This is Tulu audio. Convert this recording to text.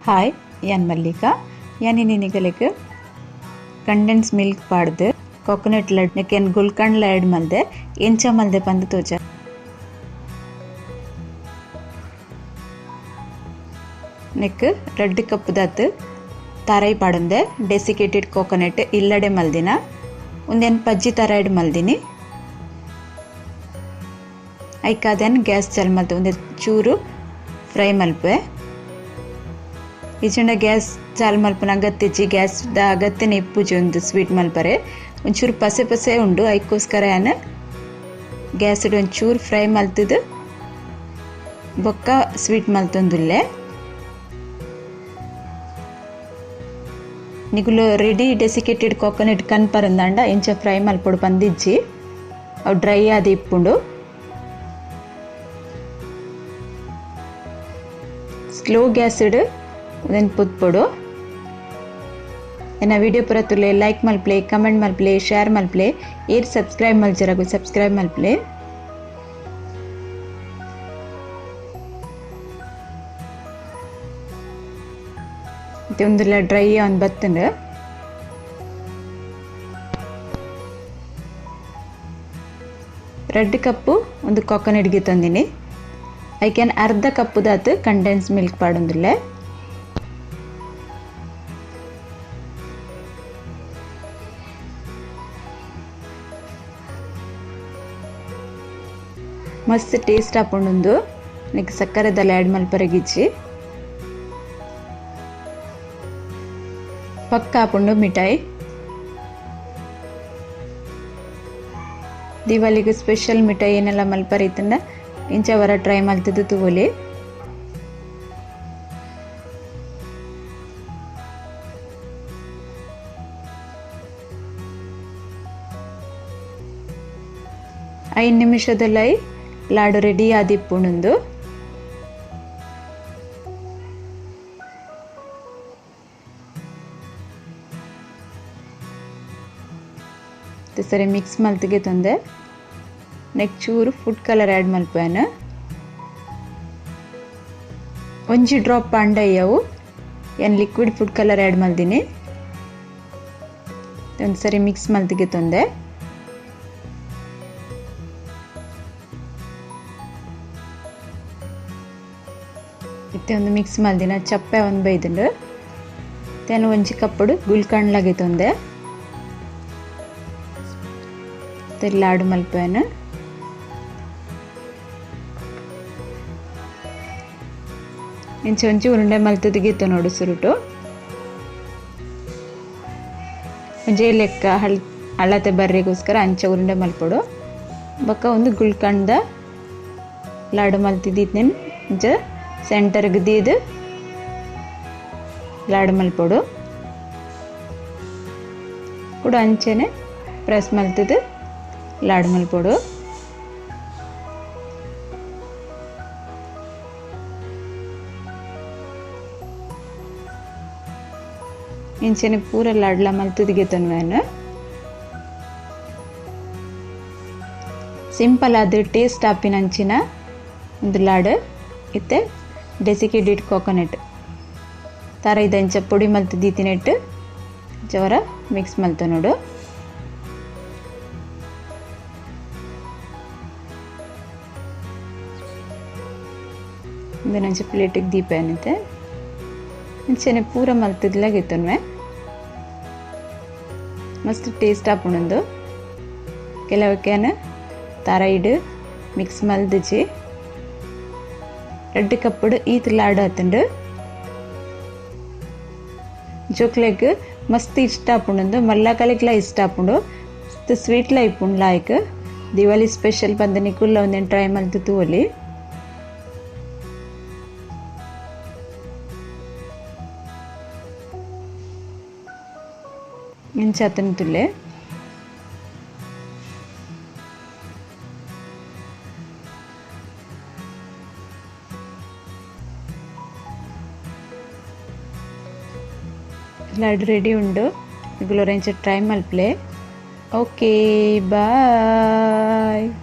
ಹಾಯ್, ಯಾನ್ ಮಲ್ಲಿಕಾ. ಯಾನ್ ನಿನಿಗಲೆಗ್ ಕಂಡೆನ್ಸ್ ಮಿಲ್ಕ್ ಪಾಡ್ದು ಕೋಕೋನಟ್ ಲಡ್ಡು ನೆಕ್ಕೆನ್ ಗುಲ್ಕಂಡ್ಲ ಆ್ಯಡ್ ಮಲ್ದೆ ಎಂಚ ಮಲ್ದೆ ಪಂದ್ ತೋಜ. ನೆಕ್ ರೆಡ್ ಕಪ್ ದಾತ್ ತಾರೈ ಪಾಡೊಂದೆ ಡೆಸಿಕೇಟೆಡ್ ಕೋಕೋನಟ್ ಇಲ್ಲಡೆ ಮಲ್ದಿನ ಉಂದೆನ್ ಪಜ್ಜಿ ತರ ಆ್ಯಡ್ ಮಲ್ದಿನಿ. ಐಕಾದೆನ್ ಗ್ಯಾಸ್ ಚಾಲು ಮಲ್ತೆ ಉಂದೆ ಚೂರು ಫ್ರೈ ಮಲ್ಪೆ. ಇಜ್ಜಿಂಡ ಗ್ಯಾಸ್ ಚಾಲು ಮಲ್ಪುನ ಅಗತ್ಯಜಿ, ಗ್ಯಾಸ್ ದ ಅಗತ್ಯನೆ ಇಪ್ಪುಜಿ ಒಂದು ಸ್ವೀಟ್ ಮಲ್ಪರೆ. ಒಂಚೂರು ಪಸೆ ಪಸೆ ಉಂಡು, ಐಕ್ಕೋಸ್ಕರ ಯಾನ್ ಗ್ಯಾಸ್ ಒಂಚೂರು ಫ್ರೈ ಮಲ್ತದು ಬೊಕ್ಕ ಸ್ವೀಟ್ ಮಲ್ತೊಂದುಲ್ಲೆ. ನಿಗುಲು ರೆಡಿ ಡೆಸಿಕೇಟೆಡ್ ಕೋಕೋನಟ್ ಕನ್ಪರಂದಾಂಡ ಇಂಚ ಫ್ರೈ ಮಲ್ಪೊಡು ಪಂದಿಜ್ಜಿ, ಅವು ಡ್ರೈ ಆದ್ ಇಪ್ಪುಂಡು. ಸ್ಲೋ ಗ್ಯಾಸ್ ಉಂದೆನ್ ಪುತ್ಪೊಡು. ಎನ್ನ ವಿಡಿಯೋ ಪೂರ ತುಲೆ ಲೈಕ್ ಮಲ್ಪಲೆ, ಕಮೆಂಟ್ ಮಲ್ಪಲೆ, ಶೇರ್ ಮಲ್ಪಲೆ, ಏರ್ ಸಬ್ಸ್ಕ್ರೈಬ್ ಮಲ್ಜರಗು ಸಬ್ಸ್ಕ್ರೈಬ್ ಮಲ್ಪಲೆ. ಮತ್ತೆ ಉಂದುಲ ಡ್ರೈ ಆನ್ ಬತ್ತುಂಡು. ರೆಡ್ ಕಪ್ಪು ಒಂದು ಕೋಕೋನಟ್ ಗೆ ತಂದಿನಿ. ಐಕೆನ್ ಅರ್ಧ ಕಪ್ಪು ದಾತ್ ಕಂಡೆನ್ಸ್ ಮಿಲ್ಕ್ ಪಾಡೊಂದುಲ್ಲೆ. ಮಸ್ತ್ ಟೇಸ್ಟ್ ಆಪುಂಡು. ನೆಕ್ ಸಕ್ಕರೆದಲ್ಲ ಆ್ಯಡ್ ಮಲ್ಪರೆಗಿಜ್ಜಿ. ಪಕ್ಕ ಆಪುಂಡು ಮಿಠಾಯಿ. ದಿವಾಲಿಗೆ ಸ್ಪೆಷಲ್ ಮಿಠಾಯಿ ಏನೆಲ್ಲ ಮಲ್ಪರೆ ಇತ್ತಂಡ ಇಂಚ ವರ ಟ್ರೈ ಮಲ್ತದು ತೂವೊಲಿ. ಐದು ನಿಮಿಷದಲ್ಲಿ ಲಾಡು ರೆಡಿ ಆದಿಪ್ಪುಂಡು. ಸರಿ ಮಿಕ್ಸ್ ಮಲ್ತಿಗೆ ತಂದೆ. ನೆಕ್ ಚೂರು ಫುಡ್ ಕಲರ್ ಆ್ಯಡ್ ಮಲ್ಪೇನು. ಒಂಜಿ ಡ್ರಾಪ್ ಪಾಂಡಯ್ಯವು ಏನು ಲಿಕ್ವಿಡ್ ಫುಡ್ ಕಲರ್ ಆ್ಯಡ್ ಮಲ್ದಿನಿ. ಒಂದು ಸರಿ ಮಿಕ್ಸ್ ಮಲ್ತಿಗೆ ತಂದೆ. ಇತ್ತೆ ಒಂದು ಮಿಕ್ಸ್ ಮಲ್ದಿನ ಚಪ್ಪೆ ಒಂದು ಬೈದುಂಡು. ತೇನು ಒಂಜಿ ಕಪ್ಪಡು ಗುಲ್ಕಂಡ್ಲಾಗೆ ತಂದೆ. ಲಾಡು ಮಲ್ಪೇನು. ಇಂಚ ಒಂಜಿ ಉರುಂಡೆ ಮಲ್ತದಿಗಿತ್ತು ನೋಡು ಸುರುಟು. ಒಂಜೇ ಲೆಕ್ಕ ಅಳತೆ ಬರ್ರಿಗೋಸ್ಕರ ಅಂಚ ಉರುಂಡೆ ಮಲ್ಪೊಡು. ಬೊಕ್ಕ ಒಂದು ಗುಲ್ಕಂಡ ಲಾಡು ಮಲ್ತಿದ್ದಿತ್ನೇನು ಇಂಚ ಸೆಂಟರ್ಗೆ ದೀದು ಲಾಡು ಮಲ್ಪೊಡು. ಕೂಡ ಅಂಚೆನೆ ಪ್ರೆಸ್ ಮಲ್ತದು ಲಾಡು ಮಲ್ಪೊಡು. ಇಂಚೆನೆ ಪೂರ ಲಾಡ್ಲ ಮಲ್ತದಿಗೆ ತನ್ವೇನು. ಸಿಂಪಲ್ ಆದ ಟೇಸ್ಟ್ ಆಪಿನ ಅಂಚಿನ ಒಂದು ಲಾಡು. ಇತ್ತೆ ಡೆಸಿಕೇಟೆಡ್ ಕೋಕೋನಟ್ ತರ ಇದಂಚ ಪೊಡಿ ಮಲ್ತು ದೀತಿನೆಟ್ಟು ಜವರ ಮಿಕ್ಸ್ ಮಲ್ತ ನೋಡು. ಇಂದನಂಚ ಪ್ಲೇಟಿಗೆ ದೀಪ ಏನೈತೆ ಇಂಚೆನೆ ಪೂರ ಮಲ್ತದ್ಲಾಗಿತ್ತನ್ವೆ. ಮಸ್ತ್ ಟೇಸ್ಟ್ ಆಪುಂಡು. ಕೆಲವಕ್ಕೇನು ತಾರೈಡ್ ಮಿಕ್ಸ್ ಮಲ್ದಿಜಿ. ರೆಡ್ ಕಪ್ಪುಡು ಈತ್ ಲಾಡು ಆತುಂಡು. ಜೋಕ್ಲೆಗ್ ಮಸ್ತ್ ಇಷ್ಟ ಆಪುಂಡು, ಮಲ್ಲಕಲೆಗ್ಲ ಇಷ್ಟ ಆಪುಂಡು. ಮಸ್ತ್ ಸ್ವೀಟ್ಲ ಇಪ್ಪುಂಡು. ಲಾಯ್ಕ್ ದಿವಾಲಿ ಸ್ಪೆಷಲ್ ಪಂದ್ ನಿಕುಲ್ಲ ಒಂದೇನು ಟ್ರೈ ಮಲ್ತು ತೂವೊಲಿ. ಇಂಚ ಆತುಂಡು ತುಲ್ಲೆ. ಲಾಡು ರೆಡಿ ಉಂಡು. ನಿಗುಲು ಟ್ರೈ ಮಲ್ಪಲೆ. Okay, bye.